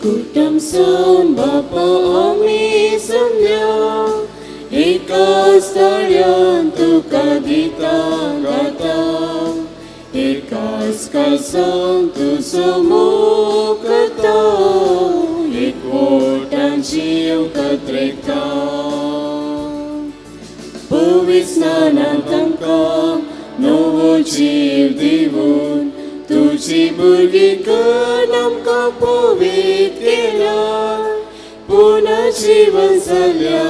एकूटम सम बापा आमी जमल्या एकाच ताळ्यान तुका गितां गाता एकाच काळजान तुजो मोग करता एकवटान जीव कत्रेता पवित्र स्नानान तांकां नवो जीव दिवन तुजी भुरगीं करून आमकां पवित्र केल्या पुनः जीवन जाल्या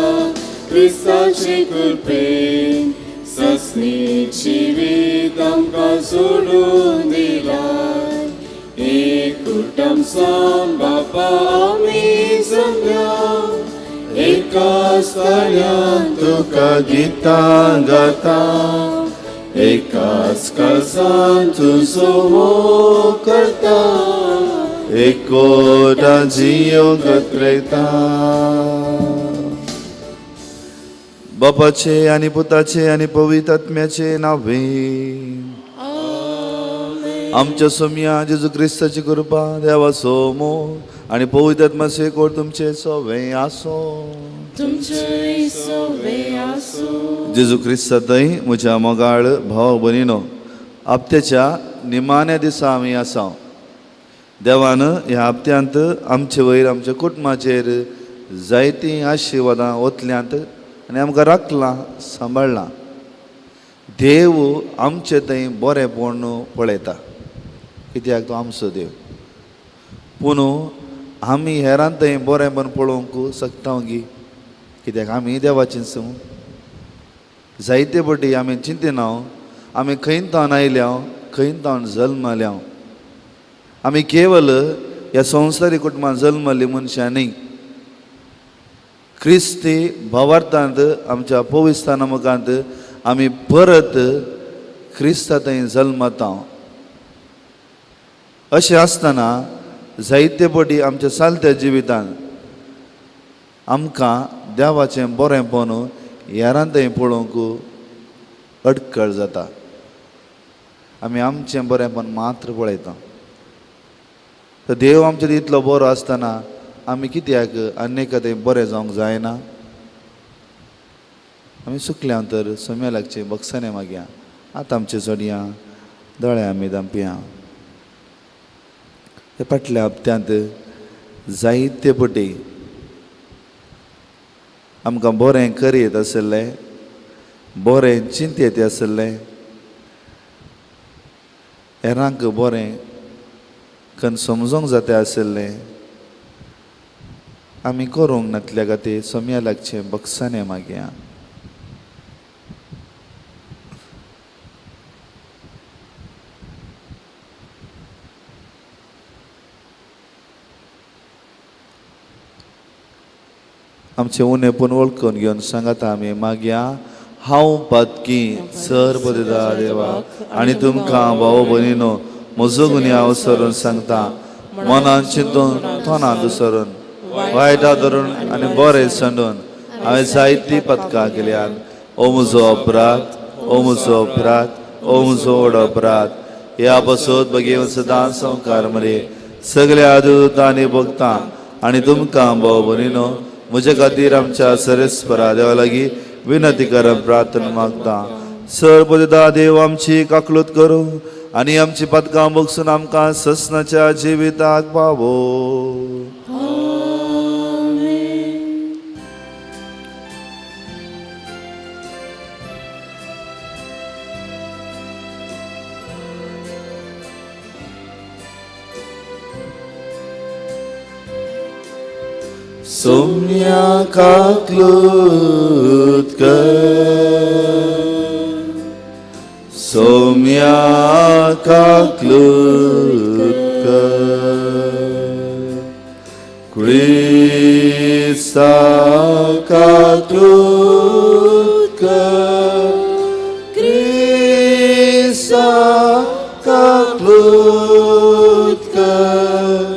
क्रिस्ताचे कृपेन सस्नी जिवीत आमकां सोडून दिलाय एकूटम सम बापा आमी जमल्या एकाच ताळ्यान तुका गितां गाता एकाच काळजान तुजो मोग करता एकोटा जियो गत्रेता. बापाचे आनी पुताचे आनी पवित्र आत्म्याचे नावे. आमच्या सोमया जेजू क्रिस्ताची कृपा, देवाचो मोग आनी पवित्र आत्म्याचो एकवट तुमचे सवे आसो. तुमचे सवे आसूं. जेजू क्रिस्तांतय म्हज्या मोगाळ भाव भयणीनो, हप्त्याच्या निमाण्या दिसा आमी आसा. देवान ह्या हप्त्यांत आमचे वयर, आमच्या कुटुंबाचेर जायतीं आशिर्वादां ओतल्यांत आनी आमकां राखलां, सांबाळ्ळां. देव आमचे थंय बरेंपण पळयता, कित्याक तो आमचो देव. पूण आमी हेरां थंय बरेंपण पळोवंक शकता गी? कित्याक आमी देवाचें सूं. जायते पटी आमी चिंतिना आमी खंय तावन आयल्या, खंय तावन जल्मल्या. आमी केवल ह्या संवसारी कुटुंबान जल्मल्ली मनशां न्ही. क्रिस्ती भावार्थांत आमच्या पविस्ताना मुखांत आमी परत क्रिस्ता थंय जल्मता. अशें आसतना जायते पटी आमच्या चालत्या जिवितान आमकां देवाचें बरेंपण हेरां थंय पळोवंक अडकळ जाता. आमी आमचें बरेंपण मात्र पळयता. तर देव आमचे इतलो बरो आसतना आमी कित्याक आनी थंय बरें जावंक जायना? आमी सुकल्या तर सोम्या लागचे बक्षाने मागया. आतां आमचे चडयां दोळे आमी धांपया. ह्या फाटल्या हप्त्यांत जायते पटी आमकां बरें करयत आशिल्लें, बरें चिंतयत आशिल्लें, हेरांक बरें कन समजूंक जाता आशिल्लें, आमी करूंक नातल्या खातीर सोम्या लागचें बक्षाने मागया. आमचें उणेपण वळखून घेवन सांगाता आमी मागया. हांव पातकी सर पदिता देवा आनी तुमकां भाव भयणीनो म्हजो गुन्यांव सरून सांगता. मनान चिंतून, तोंडान सरून, वायटा धरून आनी बरें सांडून हांवें जायतीं पदकां केल्यात. ओ म्हजो अपराध, ओ म्हजो अपराध, ओ म्हजो व्हड अपराध. ह्या पासत भगेवन सदां संवकार मरे सगळ्या दुतांनी भोगता आनी तुमकां भाव भयणीनो म्हजे खातीर आमच्या सरेस्परा देवा लागीं विनंती करप प्रार्थना मागता. सर पदिता देव आमची काकलूत करूं आनी आमची पदकां बगसून आमकां ससनाच्या जिविताक पावो. सोम्या काकलूत कर, सोम्या काकलूत कर, क्रिस्ता काकलूत कर, क्रिस्ता काकलूत कर,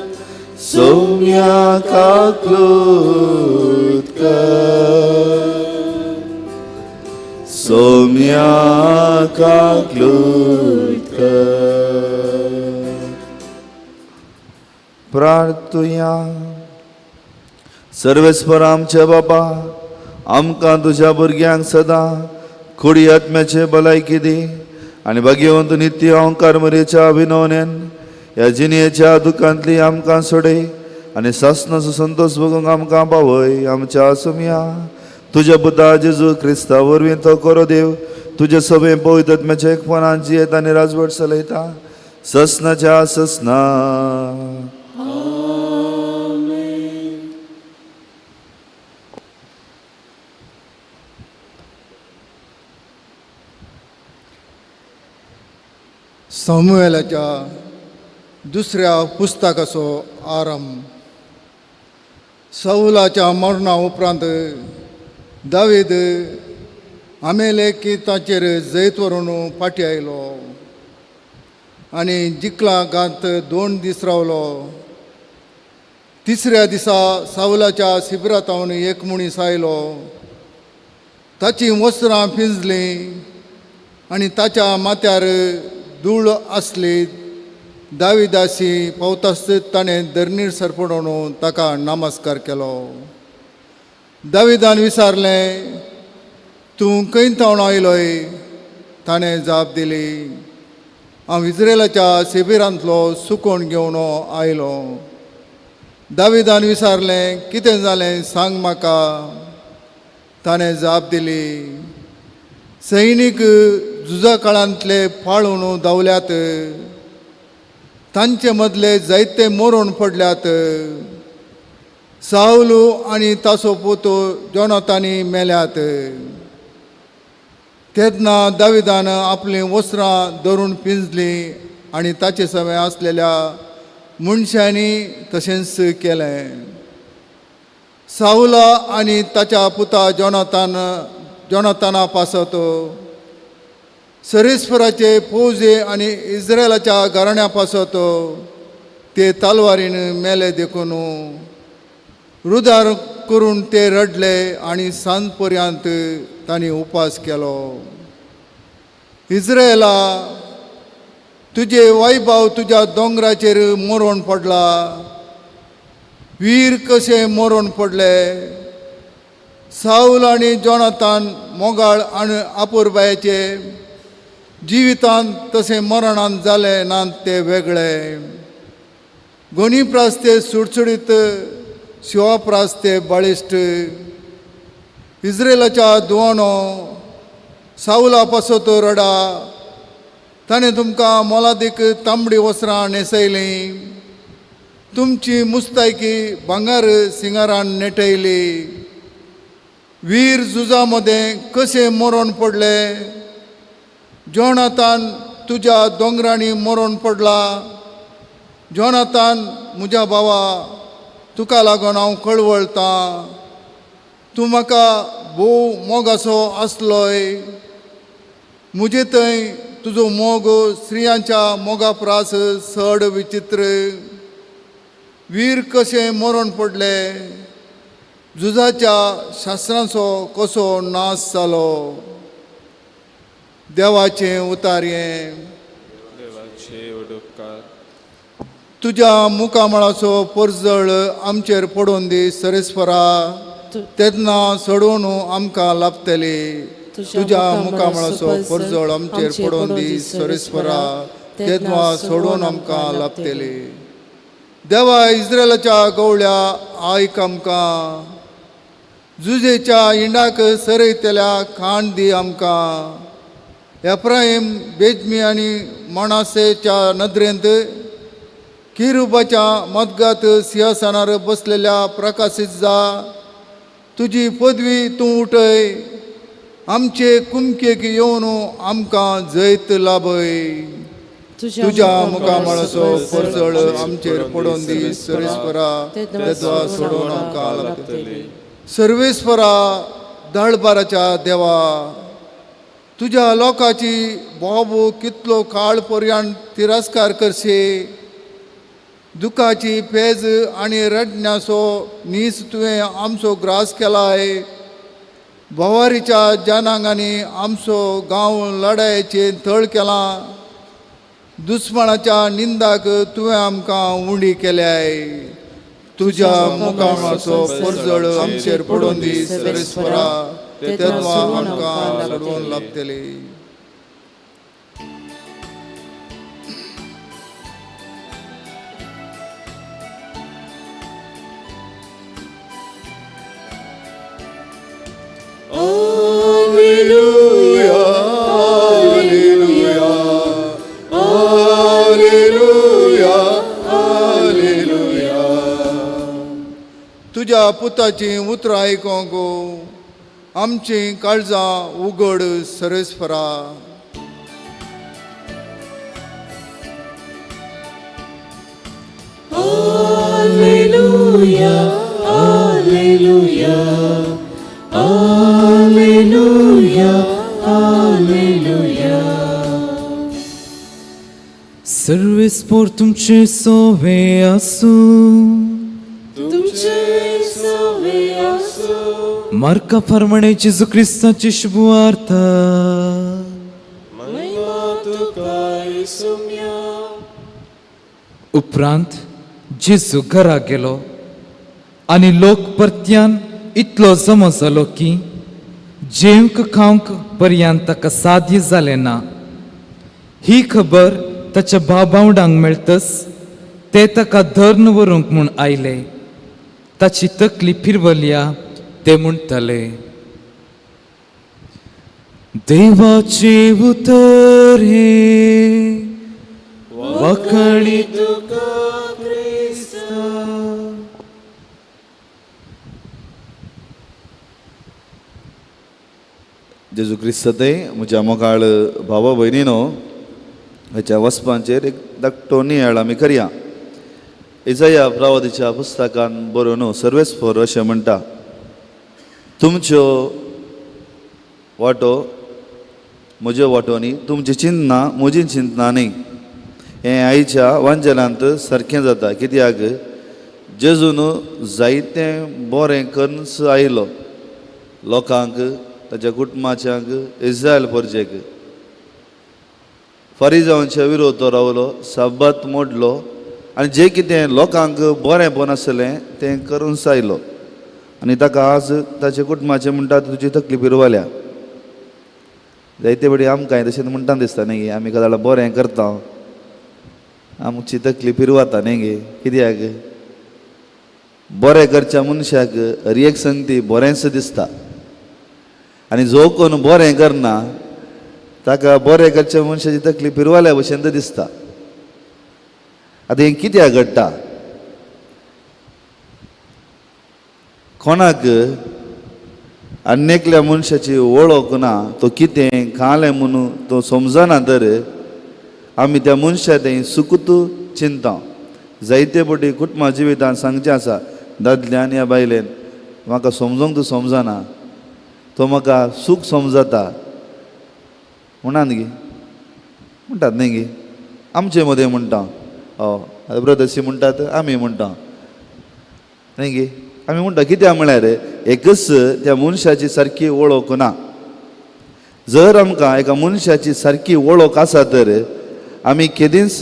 सोम्या काकलूत कर, सोम्या काकलूत कर. प्रार्थुया. सर्वेस्पर आमच्या बाबा, आमकां तुज्या भुरग्यांक सदां कुडी आत्म्याचे भलायकी दी आनी भाग्यवंत नित्य अहंकार मरेच्या अभिनवनेन ह्या जिणेच्या दुखांतली आमकां सोडय आनी सासणाचो संतोश भोगूंक आमकां पावय. आमच्या आसुमया तुज्या पुता जेजू क्रिस्ता वरवीं तो करो देव तुज्या सभे पवित्र आत्म्याच्या एकपणान जियेत आनी राजवट चलयता ससनाच्या ससना. सामुएलाच्या दुसऱ्या पुस्तकाचो आरंभ. सौलाच्या मरणा उपरांत दावीद आमेलेकीताचेर जैत व्हरून फाटी आयलो आनी जिकलागांत 2 दीस रावलो. तिसऱ्या दिसा सावलाच्या शिबिरांत एक मनीस आयलो. ताचीं वस्त्रां पिंजलीं आनी ताच्या माथ्यार धूळ आसली. दाविदासी पावतास ताणें धरणीर सरपडोवन ताका नमस्कार केलो. दाविदान विचारलें, तूं खंय थावन आयलोय? ताणें जाप दिली, हांव इज्रेलाच्या शिबिरांतलो सुकोण घेवन आयलो. दाविदान विचारलें, कितें जालें सांग म्हाका. ताणें जाप दिली, सैनीक झुजा काळांतले पाळून धांवल्यात, तांचे मदले जायते मरण पडल्यात. सावलू आनी ताचो पूत जोनातानी मेल्यात. तेन्ना दाविदान आपलीं वस्त्रां धरून पिंजलीं आनी ताचे सवें आसलेल्या मनशांनी तशेंच केलें. सावला आनी ताच्या पुता जोनाताना पासत सरेस्वराचे फौजे आनी इस्रायलाच्या घराण्या पासत ते तलवारीन मेले देखून रुदार करून ते रडले आनी सांज पर्यंत तांणी उपास केलो. इस्रायला, तुजे वैभव तुज्या दोंगराचेर मरण पडला, वीर कशें मरण पडले. सावल आनी जोनातान मोगाळ आनी आपुरबायेचे जिवितांत तशें मरणांत जालें ना ते वेगळे. गोनी प्रास ते सुडसुडीत, शिवा प्रास ते बळिश्ट. इस्रायलाच्या दुवानो, सावला पासत रडा, ताणें तुमकां मोलादीक तांबडी वस्त्रां न्हेसयलीं, तुमची मुस्तायकी भांगर सिंगारान नेटयली. वीर झुजा मदें कशें मरण पडले. जोनातान तुज्या दोंगरांनी मरण पडला. जोनातान म्हज्या भावा, तुका लागून हांव कळवळटां. तूं म्हाका भोव मोगासो आसलोय. म्हजे थंय तुजो मोग स्त्रियांच्या मोगा प्रास चड विचित्र. वीर कशें मरण पडले, झुजाच्या शास्त्रांचो कसो नाश जालो. देवाचें उतारयें. देवाचे उपकार. तुज्या मुखामळाचो परजळ आमचेर पडून दी सरेस्वरा, तेन्ना सोडून आमकां लाभतली. तुज्या मुखामळाचो परजळ आमचेर पडून दी सरेस्वरा, तेन्ना सोडून आमकां लाभतली. देवा इस्रायलाच्या गवळ्या, आयक आमकां. जुजेच्या इंडाक सरयतल्या खाण दी आमकां. एफ्राईम, बेजमी आनी मणासेच्या नदरेंत किरुबाच्या मदगात सिंहासनार बसलेल्या प्रकाशीत जा. तुजी पदवी तूं उठय, आमचे कुमकेक येवन आमकां जैत लाभय. तुज्या मुखामळाचो परजळ आमचेर पडोवन दी सरेस्वरा, तेद्वा सोडोवन आमकां लाभतली. सर्वेस्वरा, दळबाराच्या देवा, तुज्या लोकांची बोबो कितलो काळ पर्यंत तिरस्कार करशी. दुखाची पेज आनी रडण्याचो नीस तुवें आमचो ग्रास केलाय. भोवारीच्या जनांगांनी आमचो गांव लडायेचें थळ केलां. दुस्मानाच्या निंदाक तुवें आमकां उंडी केल्याय. तुज्या मुखामळाचो परजळ आमचेर पडून दी सर्वेस्परा, तेन्ना आमकां सोडोवन लाभतली. Alleluia, Alleluia, Alleluia, Alleluia. तुज्या पुताचीं उतरां आयकोंक आमचीं काळजां उगड सर्वेस्परा. Alleluia, Alleluia, Alleluia, Alleluia. सर्वेस्पोर तुमचे सोवे आसूं. तुमचे सवे आसूं. मार्का फरमाणे जेजू क्रिस्ताची शुभवार्ता. महिमा तुका येसुम्या. उपरांत जेजू घरा गेलो आनी लोक परत्यान इतलो जमो जालो की जेवंक खावंक पर्यांत ताका साध्य जालें ना. ही खबर ताच्या भाव भावंडांक मेळतच ते ताका धर्न व्हरूंक म्हूण आयले. ताची तकली फिरवल्या ते म्हणटाले. देवाचे उतर हे वाखाणी तुका क्रिस्ता. जेजू क्रिस्तते म्हज्या मोगाळ भावा भयणीनो, हाच्या वचपांचेर एक धाकटो नियाळ आमी करया. इजया प्रवादीच्या पुस्तकान बरोवन सर्वेस्पोर अशें म्हणटा, तुमच्यो वाटो म्हज्यो वाटो न्ही, तुमची चिंतना म्हजी चिंतना न्ही. हें आयच्या वांजेलांत सारकें जाता, कित्याक जेजून जायतें बरें करून आयलो लोकांक, ताच्या कुटुंबाच्यांक, इस्रायल परजेक. फारीजावांच्या विरोध तो रावलो, सब्बात मोडलो आनी जें कितें लोकांक बरें नासलें तें करून आयलो. आनी ताका आज ताच्या कुटुंबाचें म्हणटा, तुजी तकली पिरवाल्या. जायते बडी आमकांय तशें म्हणटा दिसता न्ही गे, आमी कदाळ बरें करता, आमची तकली पिरवाता न्ही गे. कित्याक बरें करच्या मनशाक रिएक्शन ती बरेंच दिसता आनी जो कोण बरें करना ताका बरें करच्या मनशाची तकली पिरवाल्या भशेन दिसता. आतां हें कित्याक घडटा? कोणाक आनी एकल्या मनशाची वळख ना, तो कितें खालें म्हणून तो समजना, तर आमी त्या मनशा तें सुकूत चिंता. जायते पटी कुटुंबा जिवितान सांगचें आसा, दादल्यान या बायलेन, म्हाका समजोंक तूं समजना, तो म्हाका सूख समजता म्हणात गे, म्हणटात न्ही गे. आमचे मदें म्हणटा, हय ब्रदर्सी म्हणटात, आमी म्हणटा न्ही गे. आमी म्हणटा कित्याक म्हळ्यार एकच त्या मनशाची सारकी वळख ना. जर आमकां एका मनशाची सारकी वळख आसा तर आमी केदींच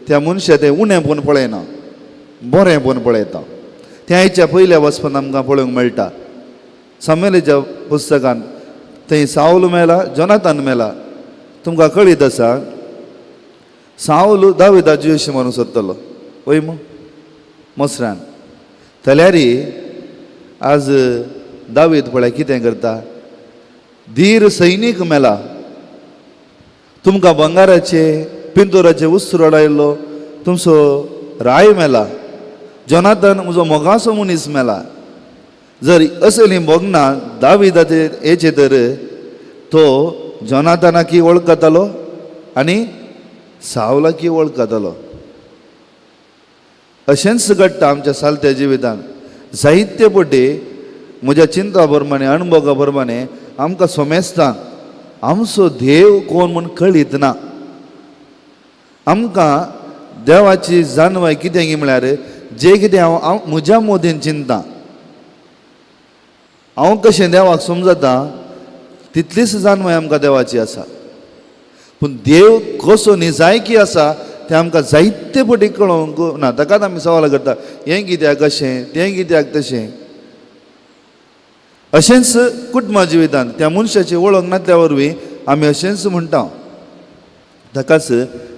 त्या मनशा तें उणें पळयना, बरें पळयता. तें आयच्या पयल्या वचपान आमकां पळोवंक मेळटा. सामेलीच्या पुस्तकान थंय सावल मेला, जोनातान मेला. तुमकां कळीत आसा, सावल दाविदाची अशें मारूंक सोदतलो वय मू मोसरान. जाल्यार आज दावीद पळय कितें करता, धीर सैनीक मेला, तुमकां बंगाराचे पिंतोराचे उस्त्र आयलो, तुमचो राय मेला, जोनाथन म्हजो मोगाचो मनीस मेला. जर असलीं भोगना दाविदाचे हेचे तर तो जोनाथनाकी वळखतालो आनी सावलाकी वळखतालो. अशेंच घडटा आमच्या सालत्या जिवितान. जायते पटी म्हज्या चिंता प्रमाणे अणभवा प्रमाणे आमकां सोमेस्तान आमचो देव कोण म्हूण कळीत ना. आमकां देवाची जाणवाय कितें म्हळ्यार जें कितें हांव हांव म्हज्या मोदीन चिंता, हांव कशें देवाक समजता तितलीच जाणवाय आमकां देवाची आसा. पूण देव कसो निजायकी आसा तें आमकां जायते पटी कळोवंक ना. ताकाच आमी सवाल करता, हें कित्याक अशें, तें कित्याक तशें. अशेंच कुटुंबा जिवितांत त्या मनशाची वळख नासल्या वरवीं आमी अशेंच म्हणटा. ताकाच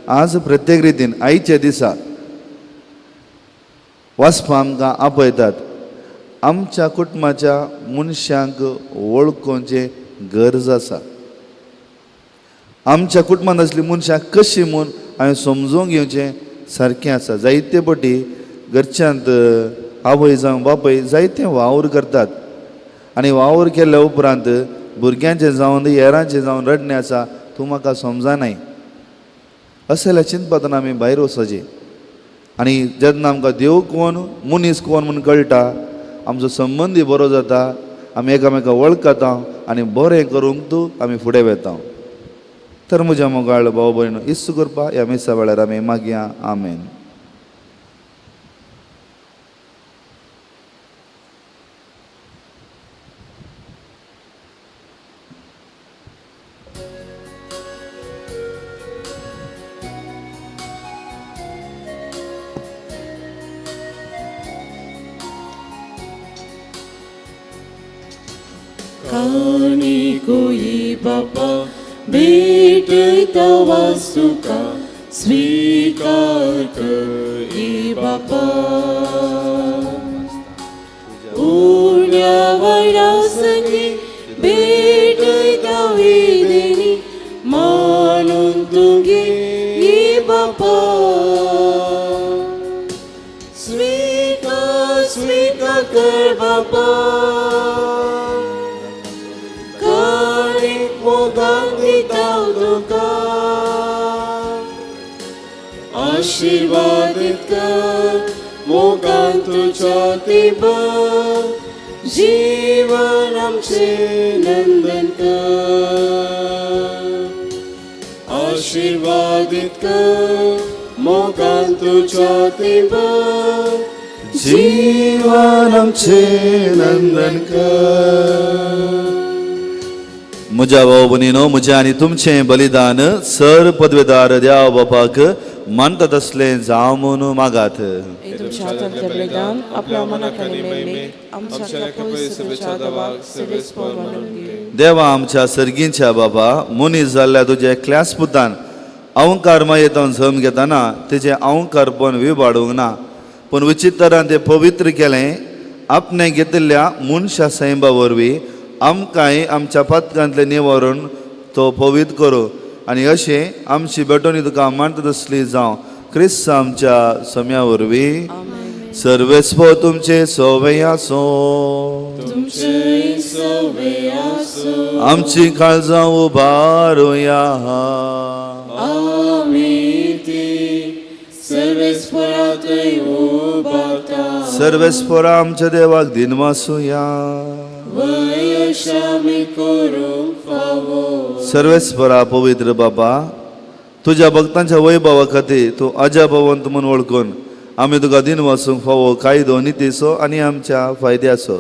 आज प्रत्येक रितीन आयच्या दिसा वाचपा आमकां आपयतात. आमच्या कुटुंबाच्या मनशांक वळखुचें गरज आसा. आमच्या कुटुंबांत आसली मनशां कशीं म्हूण हांवें समजून घेवचें सारकें आसा. जायते पटी घरच्यांत आवय जावं बापूय जायते वावर करतात आनी वावर केल्या उपरांत भुरग्यांचें जावन हेरांचें जावन रडणें आसा, तूं म्हाका समजनाय. अशें जाल्यार चिंतपातना आमी भायर वचपाचें. आनी जेन्ना आमकां देव कोण मनीस कोण म्हूण कळटा, आमचो संबंदी बरो जाता, आमी एकामेका वळखता आनी बरें करूंक तूं आमी फुडें वता. तर म्हज्या मोगाळ भाव भयण इत्सू करपा ह्या मिसा वेळार आमी मागया. आमेन. काणी कोई बापा भेटता वासुका स्वीकार कर ई बापा. उण्या वयरासंगी भेटता वेदेनी मानून तुगे ई बापा. स्वीकार स्वीकार कर बापा. आशीर्वादित कर मोगान तुझ्या तेबा जीवन आमचे नंदन कर. आशीर्वादित कर मोगान तुझ्या तेबा जीवन आमचे नंदन कर. म्हज्या भाव भयणीनो, म्हजें आनी तुमचें बलिदान सर पदवेदार देव बापाक मानता तसलें जावं म्हूण मागात. तुमच्या हातांतलें बलिदान आपल्या मनाक आनी महिमेक आमच्या पवित्र देवाक सर्वेस्पर मानून घे. देवा आमच्या सर्गींच्या बाबा, मनीस जाल्ल्या तुज्या एकल्याच पुतान अहंकार मायेतावन जम घेताना तेजें अहंकारपण विबाडूंक ना, पूण विचित्रान तें पवित्र केलें. आपणें घेतिल्ल्या मनशा सैंबा वरवीं आमकांय आमच्या पातकांतलें निवारण तो पवित्र करूं आनी अशें आमची भेटवणी तुका मानता तसली जावं. क्रिस्त आमच्या सम्या वरवीं. सर्वेस्पो तुमचे सोवे आसूं. तुमचे सवे आसूं. आमची काळजां उबारुया. आमी ती सर्वेस्परातय उबारता. सर्वेस्परा आमच्या देवाक दिनवासुया. वयशामी करूंक फावो. सर्वेस्परा पवित्र बाबा, तुज्या भक्तांच्या वैभवा खातीर तूं अजापवंत म्हूण वळखून आमी तुका दिनवासूंक फावो कायदो नितीचो आनी आमच्या फायद्याचो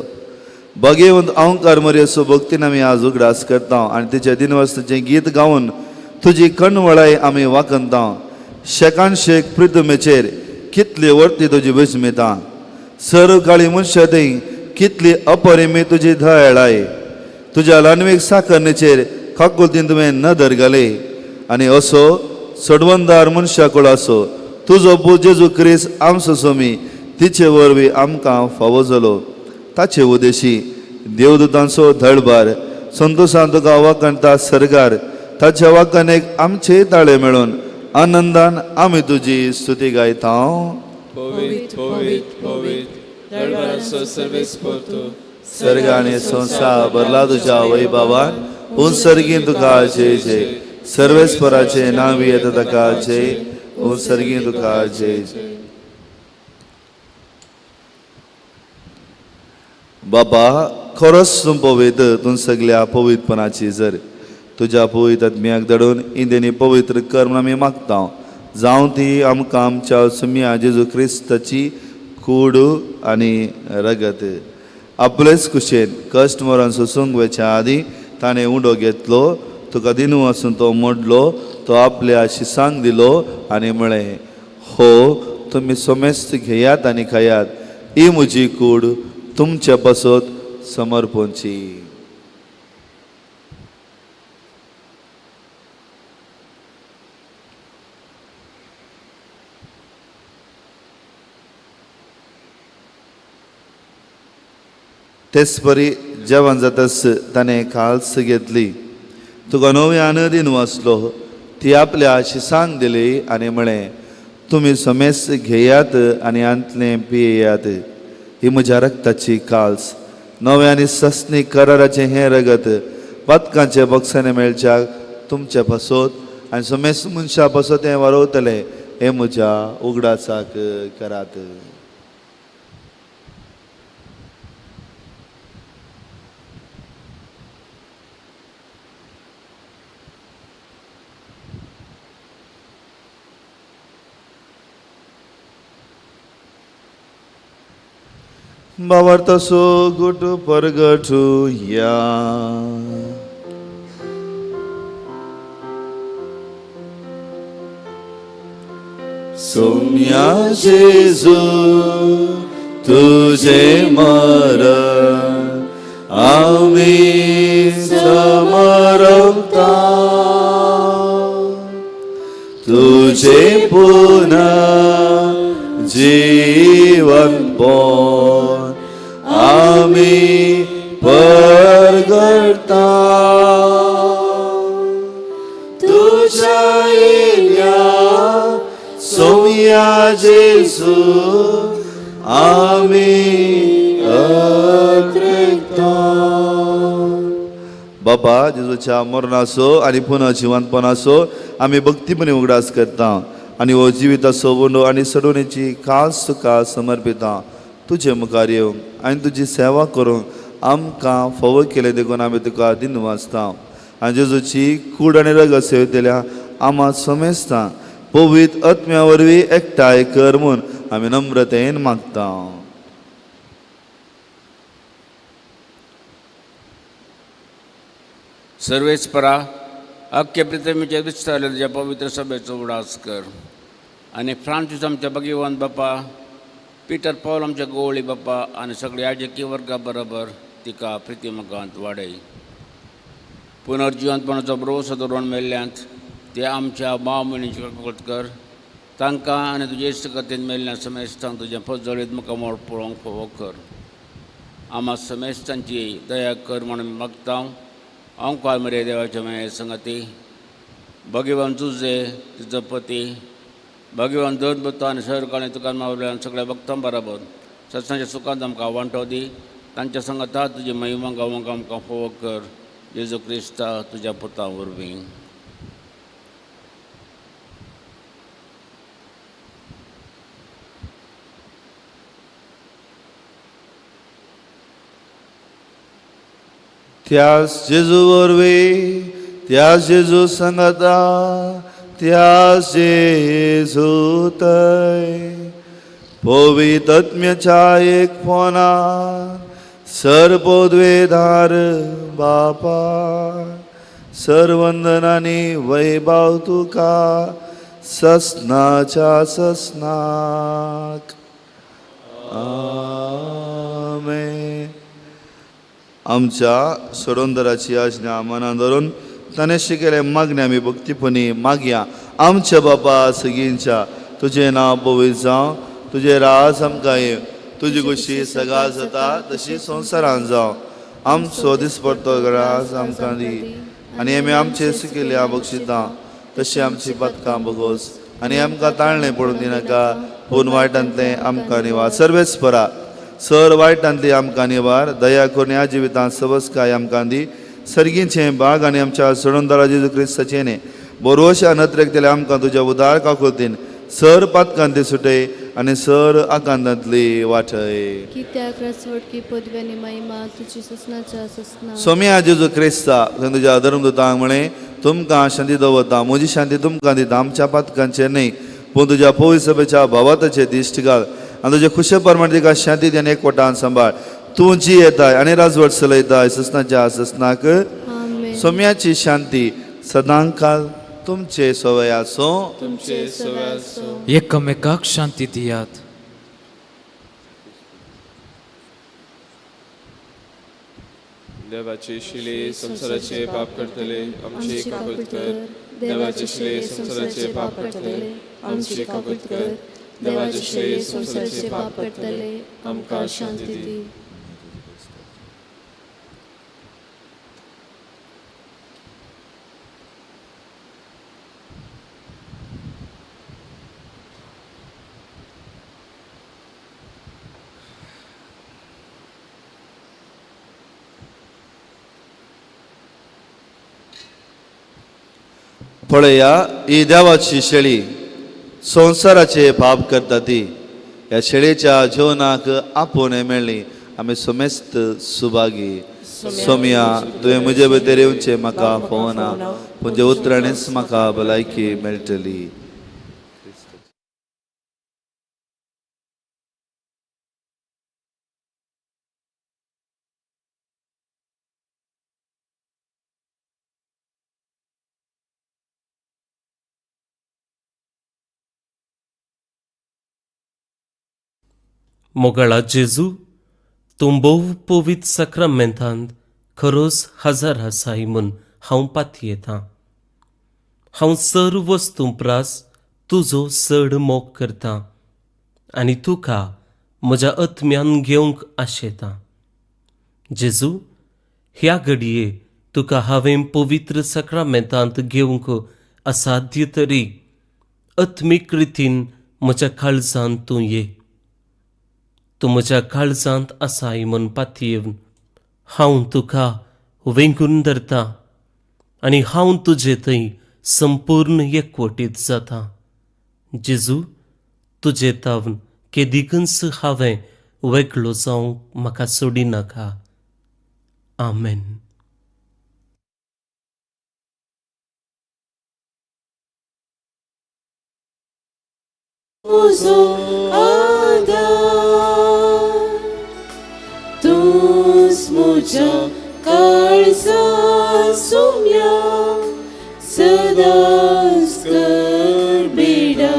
भाग्यवंत अहंकार मरयेचो भक्तीन आमी आज उगडास करता आनी तिच्या दिनवासाचें गीत गावन तुजी कणवळाय आमी वाखणता. शेकान शेक प्रितमेचेर कितली वर्ती तुजी विस्मिता, सर्व काळी मनशां थंय कितली अपरिमी तुजी दयाळाय. तुज्या ल्हानवीक साकरणेचेर काकुलतीन तुवें नदर घाली आनी असो सडवंदार मनशा कुळाचो तुजो पूत जेजू क्रिस्त आमचो स्वामी तिचे वरवीं आमकां फावो जालो. ताचे उदेशी देवदूतांचो धळबार संतोशान तुका वाखणता सरकार, ताच्या वाखाणेक आमचे ताळे मेळून आनंदान आमी तुजी स्तुती गायता. पवित्र पवित्र पवित्र दरबाराचो सर्वेस्पर तूं. सर्ग आनी संवसार भरला तुज्या वैभवान. उंसर्गीन तुका जय जय. सर्वेस्पराचे नांव येता ताका जय. उंसर्गीन तुका जय जय. बाबा खरोच तूं पवित्र, तूं सगल्या पवित्रपणाची जर तुज्या पवित्र आत्म्याक धाडून इंदेनी पवित्र कर म्हूण आमी मागता. जावं ती आमकां आमच्या सुम्या जेजू क्रिस्ताची कूड आनी रगत. आपलेच कुशेन कश्ट मरण सोसूंक वयच्या आदीं ताणें उंडो घेतलो, तुका दिनू आसून तो मोडलो तो आपल्या शिसांक दिलो आनी म्हळें, हो तुमी समेस्त घेयात आनी खायात, ही म्हजी कूड तुमचे पासत समर्पणची. तेच परी जेवण जाताच ताणें काल्स घेतली, तुका नव्या नदीन वाचलो, ती आपल्या शिसांक दिली आनी म्हळें, तुमी समेस्त घेयात आनी आंतलें पियेयात, ही म्हज्या रक्ताची काल्स, नव्या आनी सस्नी कराराचें हें रगत पातकांचे बक्षाने मेळच्याक तुमचे पासत आनी समेस्त मनशां पासत हें वारवतलें, हें म्हज्या उगडासाक करात. भावार्थाचो गुट परगटुया. सोम्या जेजू तुझे मरण आमी समरवता, तुझे पुनः जीवन पण आमी परगडता, तुझ्या येण्या सोम्या जेजू आमी अत्रेकता. बाबा जेजूच्या मरणाचो आनी पुनः जिवंतपणाचो आमी भक्तीपणी उगडास करता आनी हो जिविताचो वंडो आनी सडवणेची खास तुका समर्पिता. तुजे मुखार येवंक आनी तुजी सेवा करूंक आमकां फावो केलें देखून आमी तुका दिन वाचता. आनी जेजूची कूड आनी रगत सेवतल्या आमा समेस्ता पवित्र आत्म्या वरवीं एकठांय कर म्हूण आमी नम्रतेन मागता. सर्वेस्परा अख्खे पृथ्वीचेर विस्तारले तुज्या पवित्र सभेचो उडास कर आनी फ्रांसीस आमच्या भगवान बापा, पिटर पावल आमच्या गोवळी बापा आनी सगळ्या राजकीय वर्गा बरोबर तिका प्रितीमगांत वाडय. पुनर्जिवंतपणाचो भरवंसो दवरून मेल्ल्यांत ते आमच्या माव म्हयन्याची कळत कर तांकां आनी तुजे इश्ट कथेन मेल्ल्या समेस्तांक तुजें पजळीत मुखामळ पळोवंक फावो कर. आमा समेस्तांची दया कर म्हणून मागता. ओंकार मरे देवाच्या माये संगती भगवान तुजे तुजो पती भगवान दोन भक्तो आनी सरकारान तुका मावल्यान सगळ्या भक्तां बराबर सत्सांच्या सुखांत आमकां वांटो दी. तांच्या संगता तुजी महिमा गावंक आमकां फावो कर. जेजू क्रिस्ता तुज्या पुता वरवीं. त्यास जेजू वरवीं, त्यास जेजू संगता, त्यास जेजू तय पवित्र आत्म्याच्या एक फोना सर्वोद्वेधार बापा सर्वंदनानी वैभव तुका ससनाच्या ससनाक. आमेन. आमच्या सोडोंदराची आज्ञा मनान धरून ताणें शिकयलें मागणें आमी भक्तीपणी मागया. आमच्या बापा सगींच्या तुजें नांव पवित्र जावं, तुजें राज आमकां येवं, तुजी खुशी सगळा जाता तशी संवसारान जावं. आमचो दिसपडतो ग्रास आमकां दी आनी आमी आमचे सुकिल्ल्या बक्षितां तशी आमची पदकां बगोस आनी आमकां ताळणें पडून दिनाका पूण वायटांतलें आमकां निवार. सर्वेस्परा सर वायटांतली आमकां निवार, दया करून ह्या जिवितांत सवस्काय आमकां दी. सर्गीचें बाग आनी आमच्या सोडूनदारा जेजू क्रिस्ताचें न्ही बोरवशा नत्रेक दिल्या आमकां तुज्या उदार काकुळतीन सर पातकांती सुटय आनी सर आकांतांतली वाटय. कित्याक रसवटकी पदवी आनी महिमा तुजी ससनाच्या ससना. सोम्या जेजू क्रिस्ता तुवें तुज्या धर्मदूतांक म्हळें तुमकां शांती दवरता, म्हजी शांती तुमकां दिता, आमच्या पातकांचेर न्हय पूण तुज्या पवित्र सभेच्या भावाताचेर दिश्ट घाल आनी तुजे खुशे प्रमाणे तिका शांती दी आनी एकवटान सांबाळ. तूं जी येताय आनी राजवट चलयताय ससनाच्या ससनाक. आमेन. सोम्याची शांती सदांकाल तुमचे सवय आसूं. तुमचे सवय आसूं. एकामेकाक शांती दियात. देवाचे शिले संवसाराचे पाप करतले, आमची काकूत कर. देवाचे शिले संवसाराचे पाप करतले, आमची काकूत कर. देवाचे शिले संवसाराचे पाप करतले, आमकां शांती दी. पळया ही देवाची शेळी संवसाराचे पाप करता ती. ह्या शेळीच्या जेवणाक आपोवणें मेळ्ळी, आमी समेस्त सुभागी. सोमया, तुवें म्हजे भितर येवचें म्हाका फोवना, पूण जे उतराणीच म्हाका भलायकी मेळटली. मोगाळा जेजू, तूं भोव पवित्र साक्रामेंतांत खरोच हजर आसाय म्हूण हांव पातयेतां. हांव सर्व वस्तूं प्रास तुजो चड मोग करतां आनी तुका म्हज्या आत्म्यान घेवंक आशेतां. जेजू, ह्या घडये तुका हांवें पवित्र साक्रामेंतांत घेवंक असाध्य तरी आत्मीक रितीन म्हज्या काळजांत तूं ये. तूं म्हज्या काळजांत आसाय म्हूण पातयेवन हांव तुका वेंगून धरतां आनी हांव तुजे थंय संपूर्ण एकवटीत जाता. जेजू, तुजे तावन केदिकूच हांवें वेगळो जावंक म्हाका सोडिनाका. आमेन. म्हजो आदार, तूंच म्हज्या काळजा सुम्या, सदांच कर बेडा.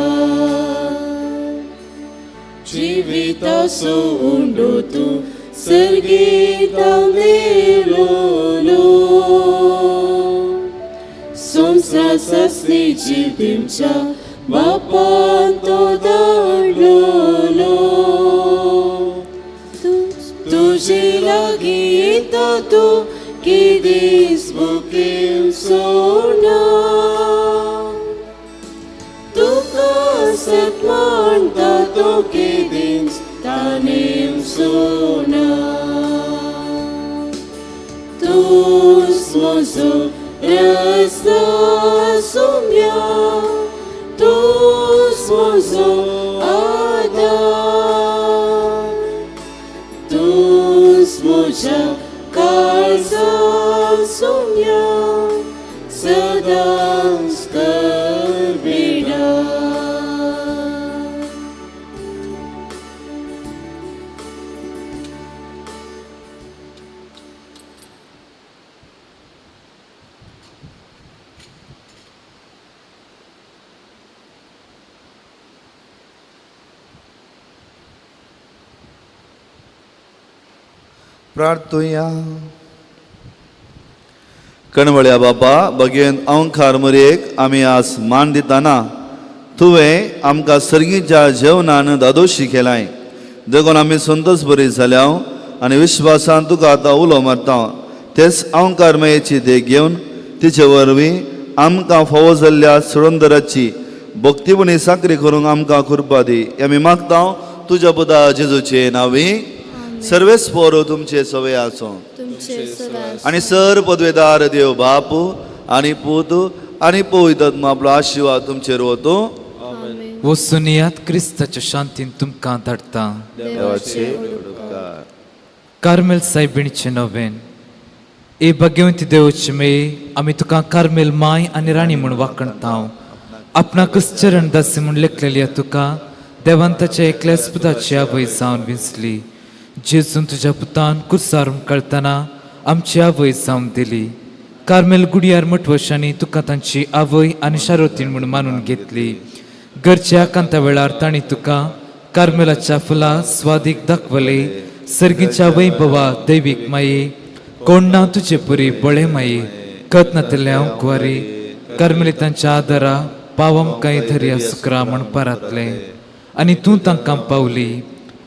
जिविताचो उंडो तूं सर्गेतां नेलोलो, संवसार सासणी जीव दिवच्या बापान तो धाडलोलो. तुजे लागीं येता तूं केदीस बुकीव सोडना, तुका सत मानता तो केदीस ताणें सोडना. तूंच म्हजो रस्तो सुम्या, तूंच म्हजो आदार, तूंच म्हज्या काळजा सुम्या, सदांच कर बेडा. प्रार्थुया. कणवळ्या बाबा, बगेन अंकार मरयेक आमी आज मान दिताना तुवें आमकां सर्गीच्या जेवणान दादोशी केलाय, देखून आमी संतोष बरी जाल्या आनी विश्वासान तुका आतां उलो मारता. तेच अंकार मयेची देख घेवन तिचे वरवीं आमकां फावो जाल्ल्या सुरंदराची भक्तीपणी साकरी करूंक आमकां कृपा दी. आमी मागता तुज्या पुता जेजूचे नांवी. सर्वेस पोरो तुमचे सवय आसूं. तुमचे सवय. आनी सर पदवेदार देव बाप आनी पूत आनी पवित्र आत्मा आपलो आशिर्वाद तुमचेर वतूं. आमेन. वचून क्रिस्ताच्या शांतीन तुमकां धाडटा. देवाचे उपकार. कार्मेल सायबिणीचें नवेन. ए भाग्यवंती देवची मेय, आमी तुका कार्मेल माय आनी राणी म्हूण वाखणता. आपणाकच चरण दासी म्हूण लेखलेली तुका देवान ताच्या एकल्याच पुताची आवय जावन विंचली. जेजून तुज्या पुतान कुर्सार कळतना आमची आवय जावन दिली. कार्मेल गुडियार मठवशांनी तुका तांची आवय आनी शारोतीण म्हूण मानून घेतली. घरच्या आकांता वेळार तांणी तुका कार्मेलाच्या फुलां स्वादीक दाखवले. सर्गीच्या वैभवा दैवीक माये, कोण ना तुजे पुरी बळे माये, कत नातल्या कुवारी कार्मेलितांच्या आदारा पावम कांय धरया सुकरा म्हण पारातले आनी तूं तांकां पावली.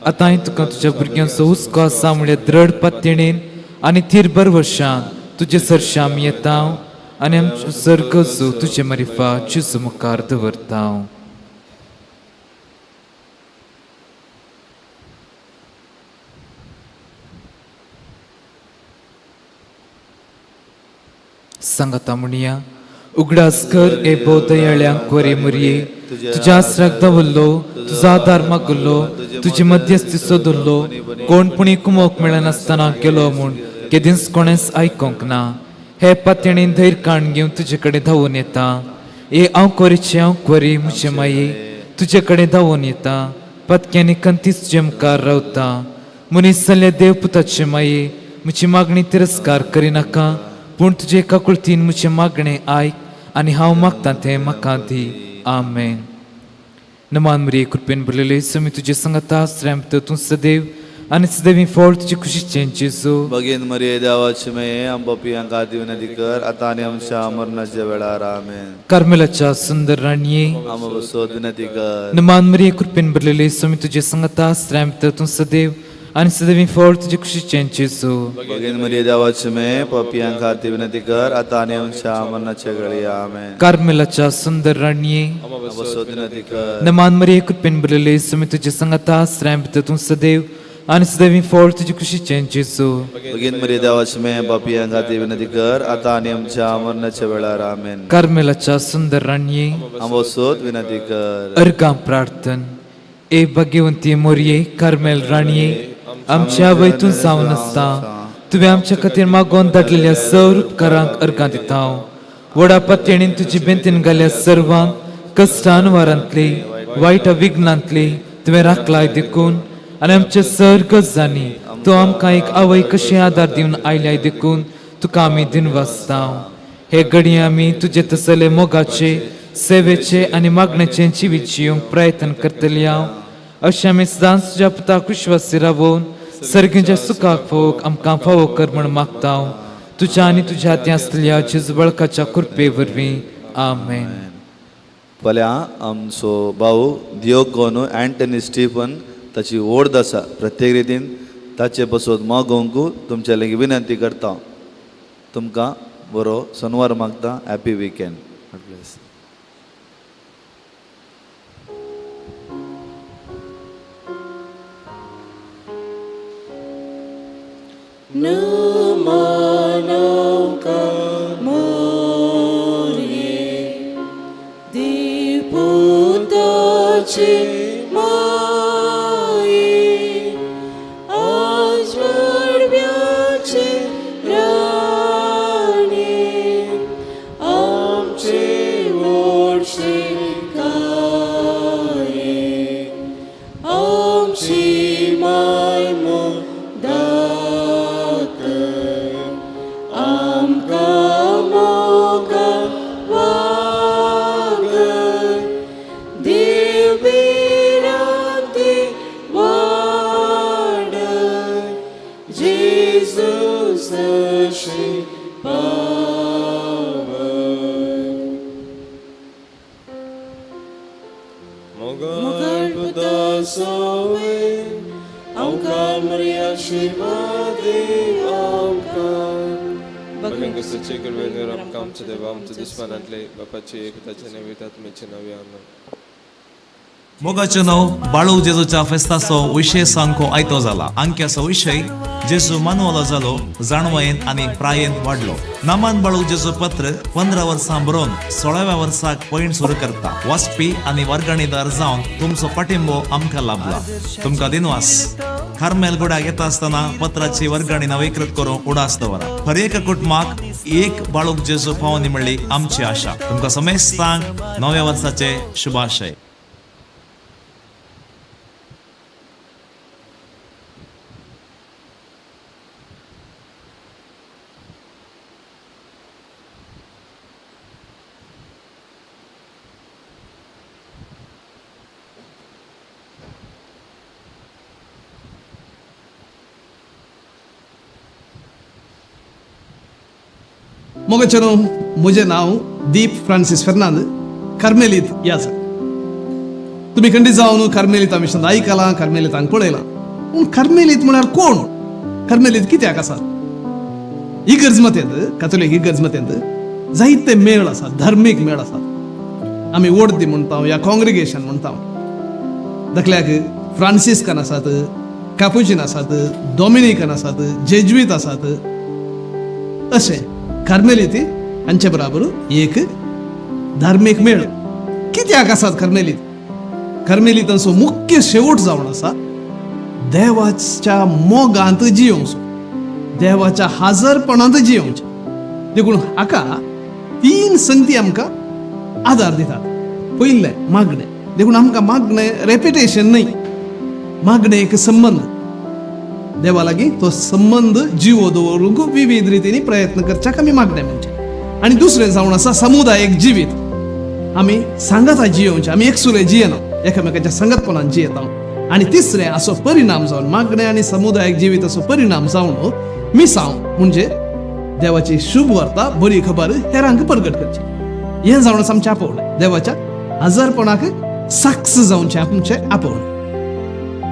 आतां हांवें तुका तुज्या भुरग्यांचो हुस्को आसा म्हळ्यार द्रड पात्येणेन आनी थीर वर्षां तुजे सरशां आमी येता आनी आमचो सर्गजो तुजे मारिफा जेजू मुखार दवरता. सांगाता म्हणया, उगडास कर ए भोव दयाळ्यांक कोरे मुरये, तुज्या आसराक दवरलो, तुजो आदार मागलो, तुजी मध्यस्थी सोदलो, कोण पुणी कुमोक मेळनासतना गेलो म्हूण केदींच कोणेंच आयकोंक ना. हे पातणेन धैर्य काण घेवन तुजे कडेन धांवून येता. ए हांव कोरीचे हांव कोरी म्हजे माये, तुजे कडेन धांवून येता. पतक्यांनी कंतीच तुजे मुखार रावता. मनीस जाल्ल्या देव पुताचे माये, म्हजी मागणी तिरस्कार करिनाका, पूण तुजे काकुळतीन म्हजें मागणें आयक आनी हांव मागता तें म्हाका दी. आमेन. नमान मरिये, कृपेन भरलेले, समी तुजे संगता, श्रेम तूं सदैव आनी सदैवी फळ तुजे खुशीचें जेजू. भगीन मरिये देवाची मये, आम पापयांक खातीर विनंती कर आतां आनी आमच्या मरणाच्या वेळार. आमेन. कार्मेलाच्या सुंदर राणये, आम बसोत विनंती कर. नमान मरिये, कृपेन भरलेले, समी तुजे संगता, श्रेम तूं सदैव आनी सदैवी फळ तुजे खुशीचें जेजू. भगीन मरिये देवाची मये, पापयांक खातीर विनंती कर आतां आनी आमच्या मरणाच्या वेळी. आमेन. कार्मेलाच्या सुंदर राणये, आम बसोत विनंती कर. नमान मरिये, कृपेन भरलेले, समी तुजे संगता, श्रेम तूं सदैव आनी सदैवी फळ तुजे खुशीचें जेजू. भगीन मरिये देवाची मये, पापयांक खातीर विनंती कर आतां आनी आमच्या मरणाच्या वेळार. आमेन. कार्मेलाच्या सुंदर राणये, आम बसोत विनंती कर. अर्गां प्रार्थन. ए भाग्यवंती मोरये कार्मेल राणये, आमच्या वयतून जावन आसता तुवें आमच्या खातीर मागोवन धाडलेल्या सर उपकारांक अर्गां दिता. व्हडा पातयेणीन तुजी बेंतीन घाल्या सर्वांक कश्टान वारांतली वायट विघ्नांतली तुवें राखलाय देखून आनी आमच्या सर गजांनी तूं आमकां एक आवय कशी आदार दिवन आयल्याय देखून तुका आमी दिनवासता. हे घडये आमी तुजे तसले मोगाचे सेवेचे आनी मागण्याचे जिवीत जिवंक प्रयत्न करतली हांव, अशें आमी सदांच तुज्या पुताक विश्वासी रावोवन सर्गीच्या सुखाक फोवक आमकां फावो कर म्हण मागता हांव, तुज्या आनी तुज्या हातीं आसतल्या जेजू बळकाच्या कृपे वरवीं. आमेन. फाल्यां आमचो भाऊ दियोगो अँटनी स्टीफन ताची ओर्द आसा. प्रत्येक रितीन ताचे पासत मागोवंक तुमच्या लागीं विनंती करता. तुमकां बरो सनवार मागता. Happy weekend. God bless. नमनौका मोरये, देवपुताचे माये, आजवडव्याचे राणे, आमचे ओडशे काये, आमची माय दातय, आमकां मोगा वागय, देव भिरांती वाडय, जेजू सरशी पावय. मोगाळ पुता सोवे, आमकां मरिया आशीर्वाद आमकां. भगवान क्रिस्ताचे कृपेन आमकां आमच्या देवा आमच्या दुस्मानांतले बापाचे पुताचे नवी आत्म्याचे नवे. आमेन. मोगाचें नांव बाळू जेजूच्या फेस्ताचो विशय सामको आयतो जाला. अंक्याचो विशय जेजू मानवलो जालो, जाणवयेन आनी प्रायेन वाडलो. नामान बाळू जेजू पत्र 15 वर्सां बरोवन 16व्या वर्साक पयण सुरू करता. वाचपी आनी वर्गणीदार जावन तुमचो पाठिंबो आमकां लाभला, तुमकां दिनवास. कार्मेल गुड्याक येता आसतना पत्राची वर्गणी नवीकृत करून उडास दवरा. हर एका कुटुंबाक एक बाळूक जेजू पावनी म्हणली आमची आशा. तुमकां समेस्तांक नव्या वर्साचे शुभाशय. मोगाचेनो, म्हजें नांव दीप फ्रांसीस फेर्नांद, कार्मेलीत याजक. तुमी खंडीत जावन कार्मेलिता मिशन आयकलां, कार्मेलितांक पळयलां. पूण कार्मेलीत म्हळ्यार कोण? कार्मेलीत कित्याक आसात? इगर्ज मतेंत, कातोलीक इगर्ज मतेंत जायते मेळ आसात, धार्मीक मेळ आसात. आमी ओर्दी म्हणटा या कॉंग्रिगेशन म्हणटा. दाखल्याक फ्रांसिस्कन आसात, कापुचीन आसात, डॉमिनिकन आसात, जेज्वीत आसात. अशें कार्मेलीत हांचे बराबर एक धार्मीक मेळ कित्याक आसात कार्मेलीत? कार्मेलितांचो मुख्य शेवट जावन आसा देवाच्या मोगांत जियोवचो, देवाच्या हाजरपणांत जियोवचें. देखून हाका तीन संगती आमकां आदार दितात. पयलें मागणें. देखून आमकां मागणें रेपिटेशन न्हय, मागणें एक संबंद देवा लागीं. तो संबंद जिवो दवरूंक विविध रितींनी प्रयत्न करच्याक आमी मागणें म्हणचें. आनी दुसरें जावन आसा समुदायीक जिवीत. आमी सांगाता जियोवचें, आमी एकसुरे जियेना, एकामेकाच्या सांगातपणान जियेता. आनी तिसरें असो परिणाम जावन मागणें आनी समुदायीक जिविताचो परिणाम जावन मिसांव, म्हणजे देवाची शुभ वार्ता, बरी खबर हेरांक परगट करची. हें जावन आसा आमचें आपोवणें. देवाच्या हजारपणाक साक्ष जावचें आमचें आपोवणें.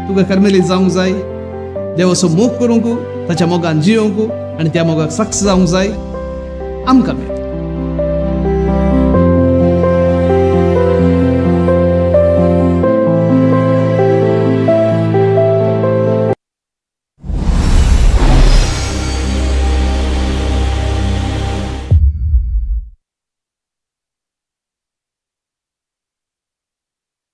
तुका कर्मेलीत जावंक जाय, देवाचो मोग करूंक, ताच्या मोगान जियोवंक आनी त्या मोगाक साक्ष जावंक जाय, आमकां मेळ.